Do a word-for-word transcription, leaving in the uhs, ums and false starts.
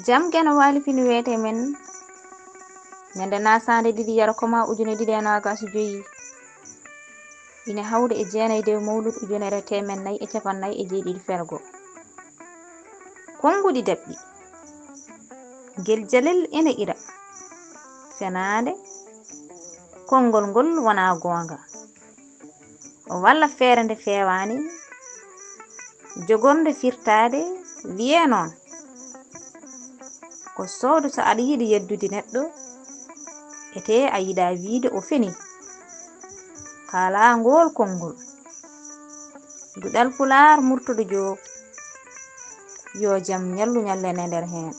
Jam geno waali fini weete men ñande nasaande ɗiɗi yaro koma ujune ɗiɗi e nogas e joyi, ine hawri e jeenay dew mawlud ujunere teemen nay e capannay e jeeɗiɗi fergo. Konnguɗi daɓɓi. Ngel jalel ene ira fenaande konngol ngol wonaa goonga, walla feere nde feewaani jogornde firtaade wiyee noon. Ko soodo so aɗa yiɗi yeddude neɗɗo, etee a yiɗaa wiyde o fenii. Kaalaa ngool konngol. Duɗal Pulaar Murtuɗo Joob, yo jam ñallu ñallen e nder heen.